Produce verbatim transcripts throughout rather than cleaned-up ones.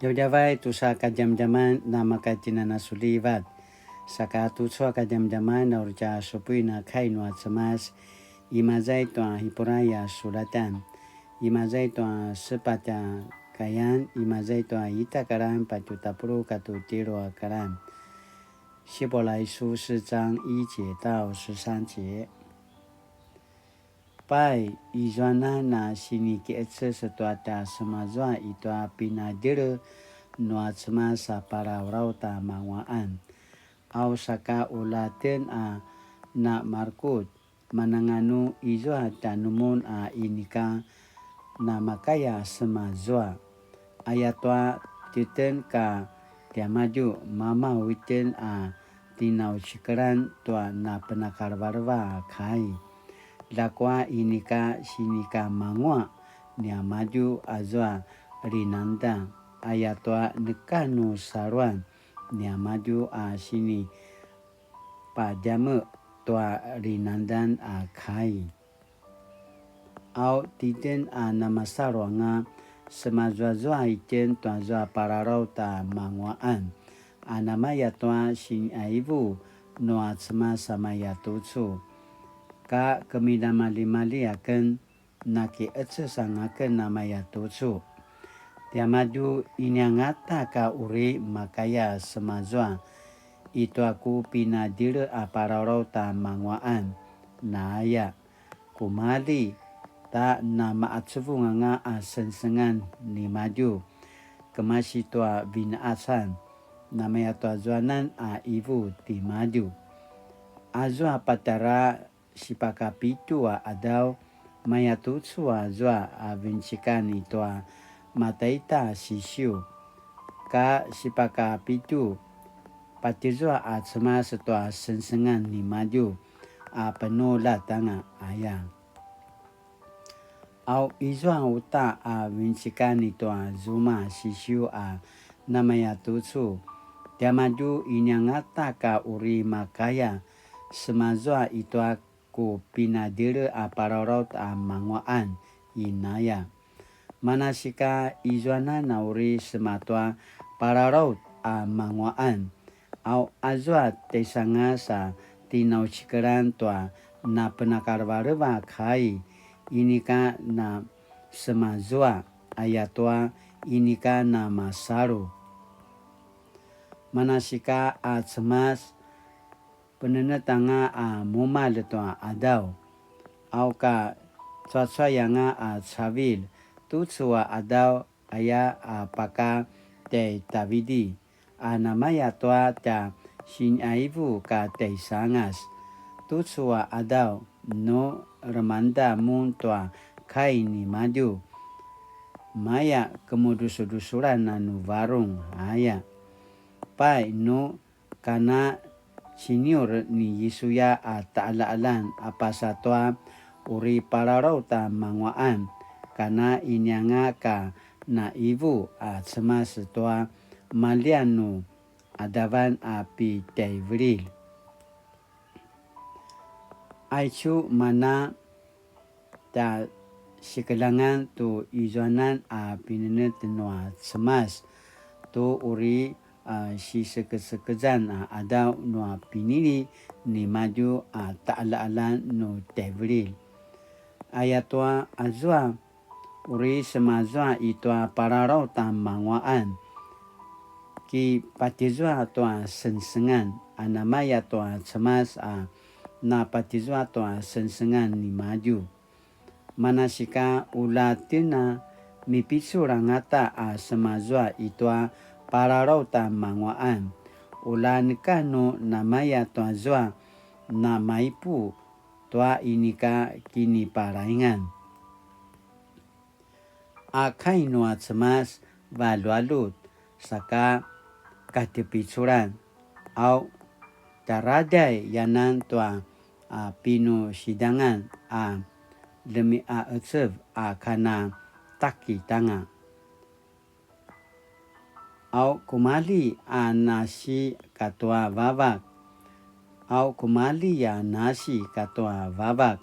Djavadjavay tusa kadjamadjaman na maka tjinanasulivat. Saka tucu a kadjamadjaman na uri tja supuin a kai nua Cemas, imaza i tua Hipurai a sulatan, imaza i tua sepatj a kayan, imaza i tua ita karan patju tapuluq katua tjelu a karan. 希伯来书四章一节到十三节。 Pai, izuanan a sinikiqeces tua tja semazua i tua pinadjele nua Cemas a palalaut a manguaqan. Au saka ula tjen a na marekutj, mananganu izua tjanumun a inika na makaya semazua. Ayatua titjen ka tiamadju, mamaw itjen a tinaucikelan tua napenakalevaleva a kai. Ljakua inika sinikamanguaq niamadju azua linangdan, ayatua neka nu saluan niamadju a sinipadjameq tua linangdan a kai. Au titjen a namasalu anga semazuazua itjen tuazua palalaut a manguaqan, a namaya tua siniqaivu nua Cemas a maya tucu. Ka kemidamalimali aken, nakiqeces anga aken a maya tucu. Tiamadju iniangata ka uri makaya semazua i tua ku pinadjele a palalaut a manguaqan, na aya. Kumalji, ta namaqacuvung anga a sengsengan nimadju, kemasi tua vinaqacan, namaya tua zuanan a qivu timadju. Azua patjara sipakapitju a qadaw, maya tucu azua a vinecikan i tua mataita sisiu, ka sipakapitju patjizua a Cemas tua sengsengan nimadju a penuljat anga aya. Au izua uta a vinecikan i tua zuma sisiu a namaya tucu, tiamadju iniangata ka uri makaya semazua i tua ku pinadjele a palalaut a manguaqan, inaya. Manasika izuanan a uri sematua palalaut a manguaqan, au azua tjaisangas a tinaucikelan tua napenakalevaleva a kai, inika na semazua, ayatua inika na masalu. Manasika a Cemas penenetanga a mumalj tua qadaw, au ka cuacuayanga a cavilj tucu a qadaw aya a paka tjai Tavidi, a namaya tua tja siniqaivu ka tjaisangas, tucu a qadaw nu lemangeda mun tua kai nimadju, maya kemudrusudrusulan a nu varung aya. Pai nu kana siniur ni Yisuya a taqaljaqaljan a pasa tua uri palalaut a manguaqan, kana inianga ka na qivu a Cemas tua maljian nu adavan a pitjaivililj. Aicu mana tja sikeljangan tu izuanan a pinenetj nua Cemas tu uri a sisekesekezan a qadaw nua pinili nimadju a taqaljaqaljan nu tjaivililj. Ayatua azua uri semazua i tua palalaut a manguaqan, kipatjizua tua sengsengan, a namaya tua Cemas a napatjizua tua sengsengan nimadju. Manasika ula tjen a mipicul angata a semazua i tua palalaut a manguaqan, ula neka nu namaya tua zua namaipu tua inika kiniparaingan. A kai nua Cemas valjualjut saka katjepiculan, au tjaraday yanan tua a pinusidangan a ljemiaqecev a kana takitanga. Au kumalji a nasi katua vavak, au kumalji a nasi katua vavak,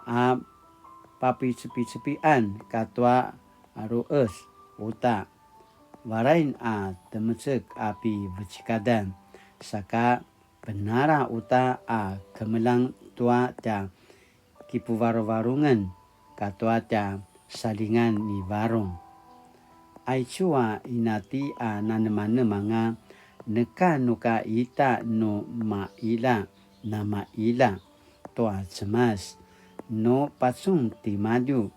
a papicepicepian katua ruqes uta, valain a temecek a pi vecekadan, saka venala uta a kemeljang tua tja kipuvaruvarungen katua tja saljingan ni varung. Aicu a inati a nanemanemanga, neka nu ka ita nu maila namaila tua Cemas, nu pacun timadju,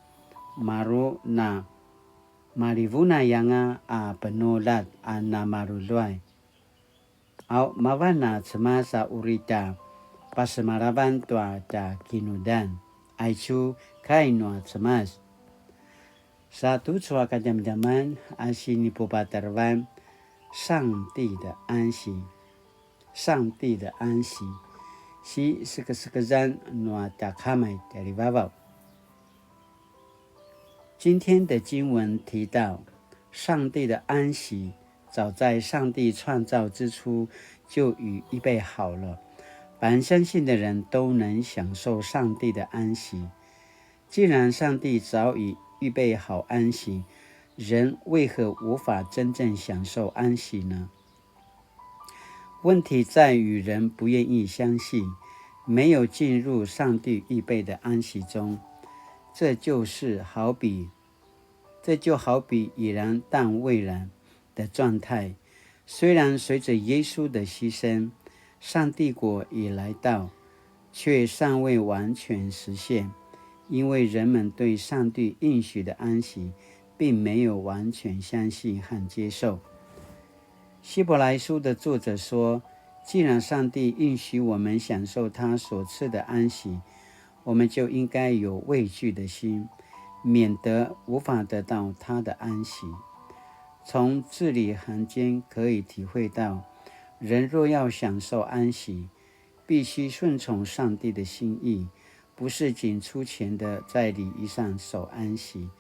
maru na malivunay anga a penuljat a namaluluay. Au mavan a Cemas a uri tja pasemalavan tua tja kinudan. Aicu kai nua Cemas. Sa tucu a kadjamadjaman a sinipupatarevan 上帝的安息, 上帝的安息, sisekesekezan nua tja Kama i tjarivavaw. 今天的经文提到，上帝的安息早在上帝创造之初就已预备好了，凡相信的人都能享受上帝的安息。既然上帝早已预备好安息，人为何无法真正享受安息呢？问题在于人不愿意相信，没有进入上帝预备的安息中。这就是好比，这就好比已然但未然的状态。虽然随着耶稣的牺牲，上帝国已来到，却尚未完全实现，因为人们对上帝应许的安息并没有完全相信和接受。希伯来书的作者说，既然上帝应许我们享受他所赐的安息，我们就应该有畏惧的心，免得无法得到他的安息。从字里行间可以体会到，人若要享受安息，必须顺从上帝的心意，不是仅粗浅的在礼仪上守安息，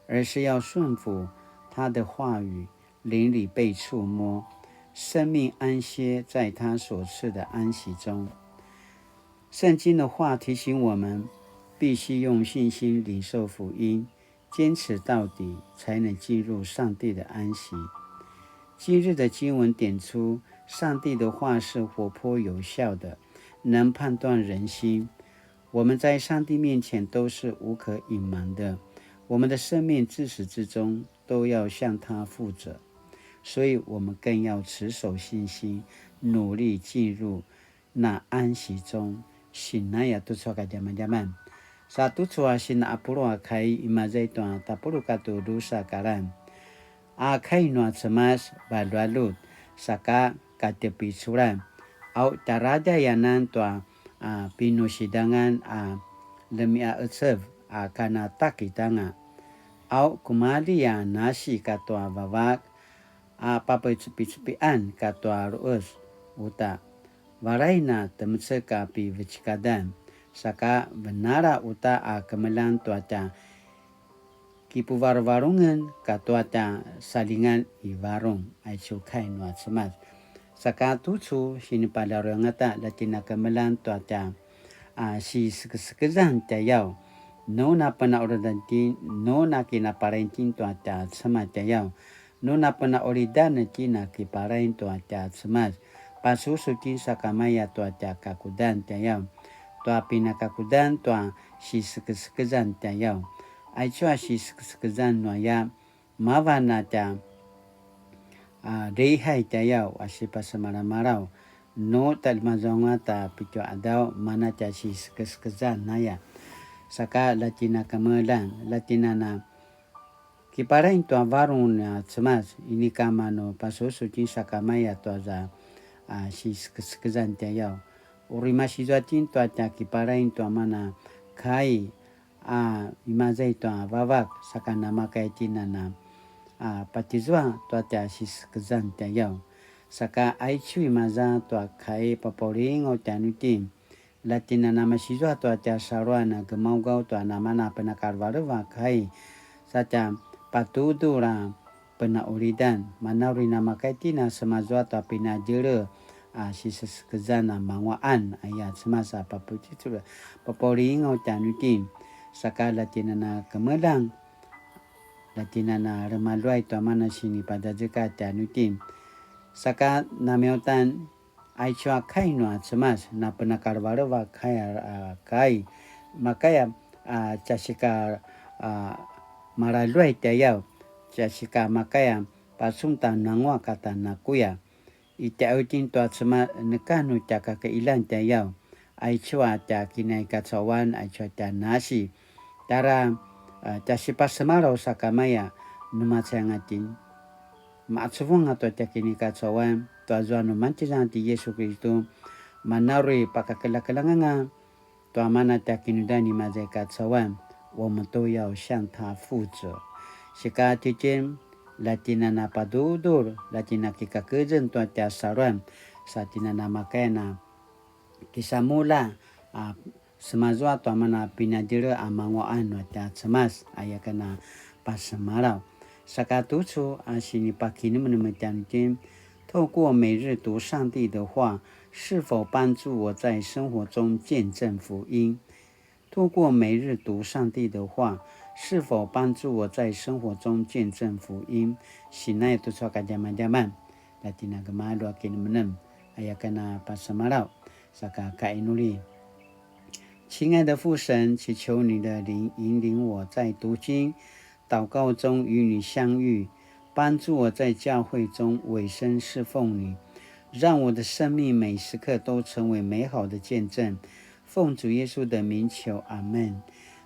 而是要顺服他的话语，灵里被触摸，生命安歇在他所赐的安息中。圣经的话提醒我们，必须用信心领受福音，坚持到底，才能进入上帝的安息。今日的经文点出，上帝的话是活泼有效的，能判断人心。我们在上帝面前都是无可隐瞒的，我们的生命自始至终都要向他负责，所以我们更要持守信心，努力进入那安息中。Sinaya tucu a kadjamadjaman. Sa tucu a sina a pulu a kai imaza i tua tapuluq katua drusa kalan. A kai nua Cemas valualut, saka katepiculan. Au tjaradjayanan tua a pinusidangan a lemiaecev a kana takitanga. Au kumali a nasi katua vavak a papecepicepian katua lues uta. Valain a temecek a pivecekadan, saka venala uta a kemeljang tua tja kipuvaruvarungen katua tja saljingan i varung, aicu kai nua Cemas. Saka tucu sinipaljaruy angata, la tjina kemeljang tua tja a sisekesekezan tjayaw. Nu na penaqulidan itjen, nu na kinaparain itjen tua tja Cemas tjayaw. Nu na penaqulidan itjen a kiparain tua tja Cemas, pasusu itjen sakamaya tua tja kakudan tjayaw, tua pinakakudan tua sisekesekezan tjayaw. Aicu a sisekesekezan nuaya, mavan a tja a, drihai tjayaw a sipasemalamalaw, nu talimazuanga ta pitju a qadaw, mana tja sisekesekezan aya. Saka la tjina kemeljang, la tjina na kiparain tua varung na Cemas, inika manu pasusu itjen sakamaya tua za a sisekesekezan tjayaw. Uri masizua itjen tua tja kiparain tua mana kai a imaza i tua vavak, saka namakay itjen a na a patizua tua tja sisekezan tjayaw. Saka aicu imaza tua kai papaulingaw tjanuitjen, la tjina namasizua tua tja saluan a gemaugaw tua namana penakalevaleva kai, sa tja patudul a penaqulidan, manu uri namakay itjen a semazua tua pinadjele a sisekesekezan a manguaqan, aya Cemas a papucicul, papaulingaw tjanuitjen, saka la tjina na kemeljang la tjen a na remaluay tua mana sinipadjadjeka tjanuitjen. Saka namiutan, aicu a kai nua Cemas, na penakalevaleva kai a, a, kai, makaya, a, tja sika, a, malaluay tjayaw, tja sika makaya, pacun ta nanguaq kata nakuya. I tjanuitjen tua Cemas neka nu tja kakailan tjayaw, aicu a tja kinaikacauan, aicu a tja nasi. Tara, a, tja sipasemalaw sakamaya, nu macay anga itjen. Macuvung a tua tja kinaikacauan, tua zua nu mantjez anga ti Yesu Kristu, mana uri pakakeljakeljang anga, tua mana tja kinudan i maza i kacauan, 我們都要向祂負責. Sika tjitjen, la tjen a na padudul, la tjen a kikakezeng tua tja saluan, sa tjen a na makaya na kisamulja, a, semazua tua mana pinadjele a manguaqan nua tja Cemas, aya ken a pasemalaw. Saka tucu a sinipakinemenem tjanuitjen, 透過每日讀上帝的話，是否幫助我在生活中見證福音？透过每日读上帝的话，是否帮助我在生活中见证福音？Sinai tucu a kadjamadjaman, la tjen a gemalju a kinemenem, aya ken a pasemalaw, saka kainuli. 亲爱的父神，祈求你的灵引领我在读经、祷告中与你相遇，帮助我在教会中委身侍奉你，让我的生命每时刻都成为美好的见证。奉主耶稣的名求，阿门。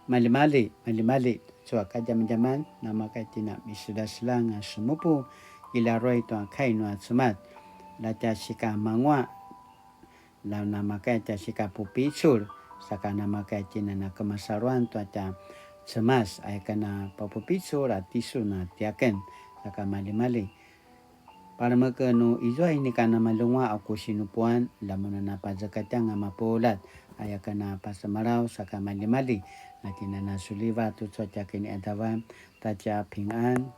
Maljimalji, maljimalji, tucu a kadjamadjaman, namakaya itjen a miseljaseljang a semupu, kilaruay tua kai nua Cemas, la tja sika manguaq, la namakaya tja sika pupicul, saka namakaya itjen a na kemasaluan tua tja Cemas, aya ken a papupicul a tisun a tiaken, saka maljimalji. Palemeken nu izua inika namalenguaq a ku sinupuan, la mun a na pazekatjanga mapuljat, aya ken a pasemalaw, saka maljimalji, la tjen a na suliva tucu a tja kiniqadavan, ta tja pingan.